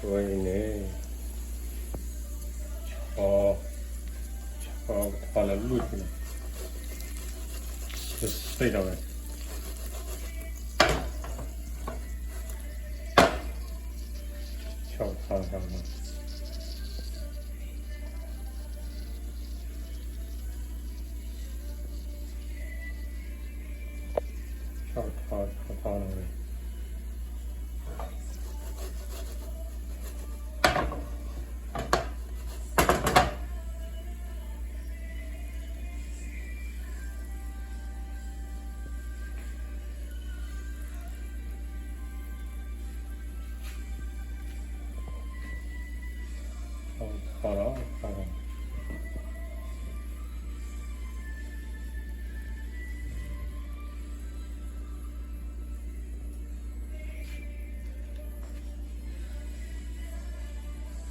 ဝဲအံၤန့ၣ် ဆီ ဆီကထီလၢလွံၢ်ထံန့ၣ် တစ့ၢ်ဒီးဝဲ ဆီက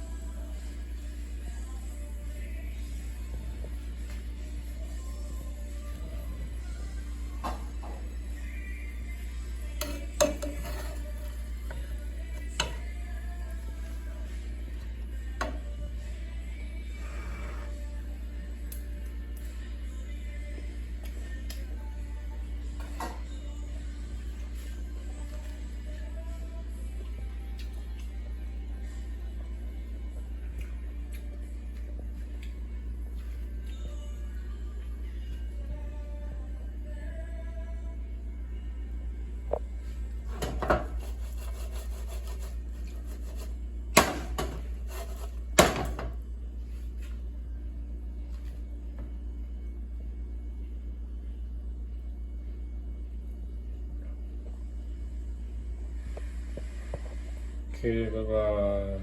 ထီ ဆီကထီ ဆီကထီ ဆီကထီန့ၣ်ဝဲ ဆီကထီလီၤ ဆီကထီ ကဘၣ်